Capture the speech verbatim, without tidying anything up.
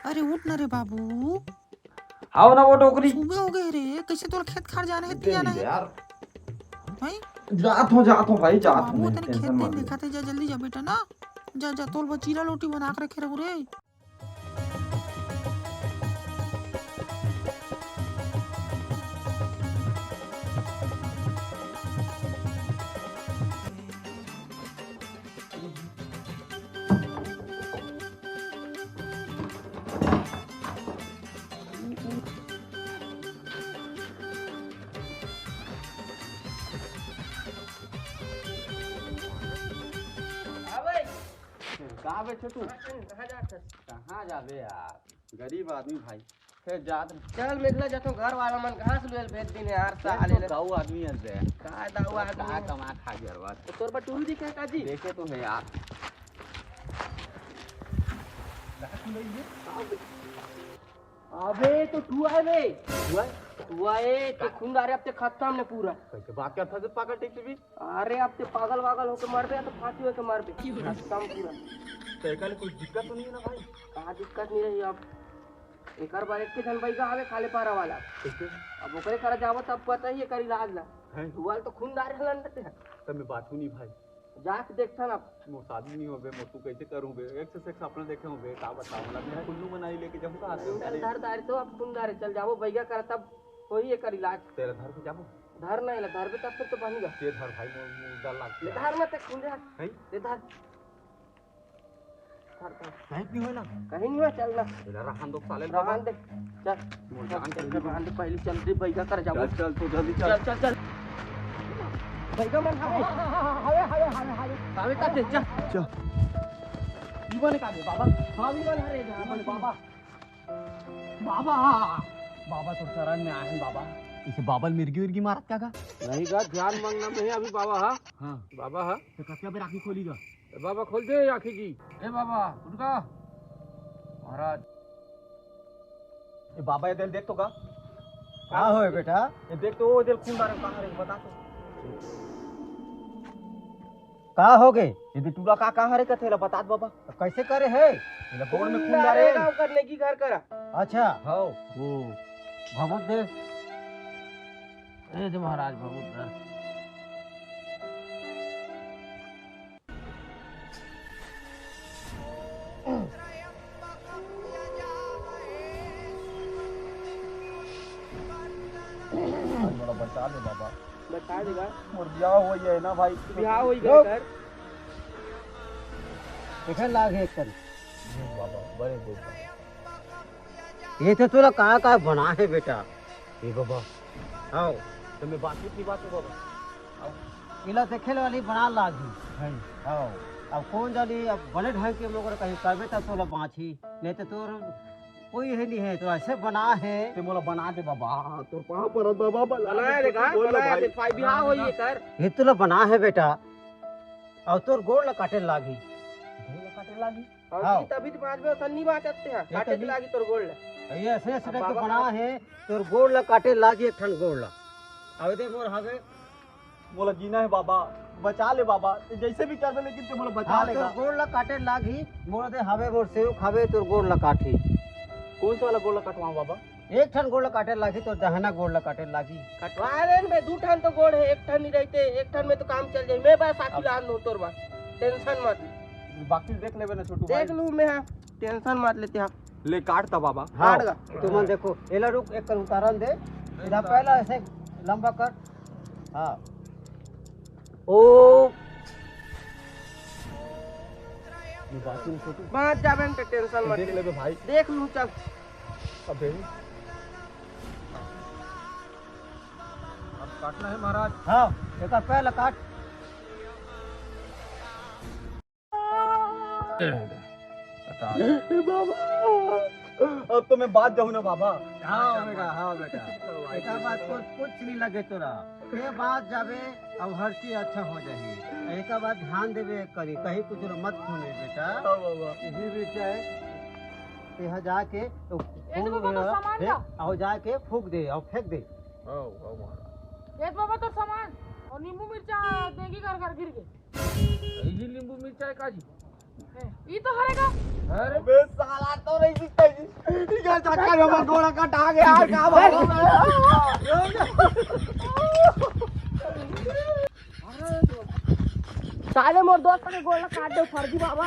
अरे उठ ना रे बाबू। आओ ना वो डोकरी। सुबह हो गए रे, कैसे तोर खेत खार जाना है, दे तिया ना है? यार। भाई। जात हो, जात हो भाई, जात हो, बाबू, मैं तने tension खेत मत तेन ले। दिखाते जा, जल्दी जा बेटा ना। जा, जा, तोल बचीला रोटी बना के रखे रहू रे। का बे छोटू? कहाँ जात हस? कहाँ जाबे यार, गरीब आदमी भाई। फिर जात रह। चल मेघला, जाथों, घर वाला मन घास लुएल भेज दिन यार, ये साले तो ने। दाऊ आदमी है बे। का दाऊ आदमी का है? कमा खा गया बस। तो तोर बटुरू जी के का जी? देखे तो है यार। अबे तो तू आए बे। तू आए? तू आए तो खून डारे, अब ते खत्म ने पूरा। कैसे बात करता है पागल टिप भी? अरे अब ते पागल वागल होके मरबे या तो फांसी होके मरबे। खत्म पूरा। तो एकल कोई दिक्कत तो नहीं है ना भाई? कहाँ दिक्कत नहीं रही अब? एकर बर एक के झन बइगा हवे खाले पारा वाला। ठीक है। अब ओकरे करा जाबो तब पता ही एकर इलाज ला। हैं? दुआल तो खून डारे हलन रहते हैं। तब मैं बात नहीं भाई। जाके देखथन अब। मोर शादी नहीं होबे, मोर तू कैसे करूँ बे? एक से एक सपना देखे हूँ बे, का बताऊँ ना, मैं कुल्लू मनाली लेके जाऊँ का? अरे धर दारी तो अब खून डारे चल जाबो बइगा करा तब होही एकर इलाज। तेरा धर के जाबो? धर नहीं ला, धरबे तब फिर तो बनी गा। ते धर भाई, मोर, मोर डर लगते ले है। धर मत खून डारे। हैं? ले धर। कहीं नहीं होय ना? कहीं नहीं होय, चल ना। इधर रहन दो साले रहन बाबा। दे, चल। मोर जान चल, चल, रहन दे, पहले चल रे, बइगा कर जाबो। चल, चल, तू जल्दी चल। चल, चल, चल। बइगा मन हवे। हवे, हवे, हवे, हवे। हवे का दे, चल। चल। ई बने का दे, बाबा? हाँ, ई बने हरे, ई बने बाबा। बाबा, बाबा, तोर चरण में आए हैं, बाबा। इसे बाबा ल मिर्गी उर्गी मारत का गा? नहीं गा, ध्यान मांगना में है अभी, बाबा, हाँ? हाँ। बाबा, हाँ? तो कतिया बेर आँखी खोली गा? ए बाबा, खोल दे आँखी जी। ए बाबा, उठ गा। महाराज। ए बाबा, ये दिल देख तो का? का होय बेटा? ये देख तो, वो दिल खून डारे कहाँ रे, बता तो। का हो गे? ये दे टूरा का, कहाँ रे कथे ला, बता दे बाबा। तो कैसे करे है? ये ला गोड़ में खून डारे। डारे गा, ओकर नेगी घर करा। अच्छा। हाँ। वो भभूत दे। ए दे महाराज, भभूत दे। आज बड़ा बचा ले बाबा। बचा देगा। मोर बियाह हो गया है ना भाई। बियाह हो गया कर। देखे लाग है एक कन। बाबा, बड़े बोल। ये तो तोला का का बना है बेटा। ए बाबा। हाँ। तो मैं बातचीत नहीं बात है बाबा। हाँ। इला देखे वाली बना लागी। हाँ। हाँ। अब कौन जानी, अब बने ढंग के मगर कहीं करबे तब तोला बाँची, नहीं तो तोर कोई है नहीं है, तो ऐसे बना है। ते मोला बना दे बाबा, तोर पाँव परत बाबा, बना बना दे, देगा, बोल लो बना भाई। दे, भाई, बिहाव होई एकर। ये तोला बना है बेटा, और तोर गोड़ ला काटे लागी। गोड़ ला काटे लागी? और हाँ। जी तभी तो बाँचबे, ओसन नहीं बाँचते हैं। ये काटे तभी लागी तोर गोड़ ला। ये ऐसे ऐसे अब करके बाबा बना का है, तोर गोड़ ला काटे लागी एक ठन गोड़ ला। अब दे मोर हावे। मोला जीना है बाबा, बचा ले बाबा, ते जैसे भी करबे लेकिन ते मोला बचा हाँ, लेगा। तोर गोड़ ला काटे लागी, मोर दे हावे मोर सेवक हावे तोर गोड़ ला काटी। कौन सा वाला गोड़ ला कटवाऊं बाबा? एक ठन गोड़ ला काटे लागी, तोर दहिना गोड़ ला काटे लागी। कटवा ले बे, दू ठन तो गोड़ है, एक ठन नहीं रहते, एक ठन में तो काम चल जाए। मैं बस आखिर अब लान दूं तोर बस, tension मत ले। बाकी देख लेबे ना छोटू देख भाई। लूं मैं, हाँ, tension मत लेते आप। ले काट ता बाबा। हाँ, काट गा। तुमन देखो, एला रुक, एक कर उतारन दे। इधर पहला ऐसे लंबा कर। हाँ। ओ। ये बात सुन छोटू। बाँच जाबे ना, tension मत देख ले। लेबे भाई। देख लूं, चल। अबे। अब काटना है महाराज। हाँ, एकर पहला काट। ए बाबा, अब तो मैं बाँच जाहूँ ना बाबा। हाँ बेटा, हाँ बेटा। एकर बाद कुछ, कुछ नहीं लगे तोरा। ये बाँच जाबे, अब हर चीज अच्छा हो जाही। एकर बाद ध्यान देबे करी, कहीं कुछ मत खूने बेटा। हाँ बाबा। यही बेटा है। यहाँ जाके तो ए तो बाबा, तो सामान फेंक, ला। और जाके फूंक दे और फेंक दे। हाँ, हाँ महाराज। ए तो बाबा, तो सामान और नींबू मिर्चा देगी घर घर गिर के। यही नींबू मिर्चा है का जी? ए, ई तो हरे का? अरे बे साला, तो नहीं दिखता जी। चक्कर में मोर गोड़ कटा गया यार, का बात? साले मोर दोस्त के गोड़ ला काट दे फर्जी बाबा।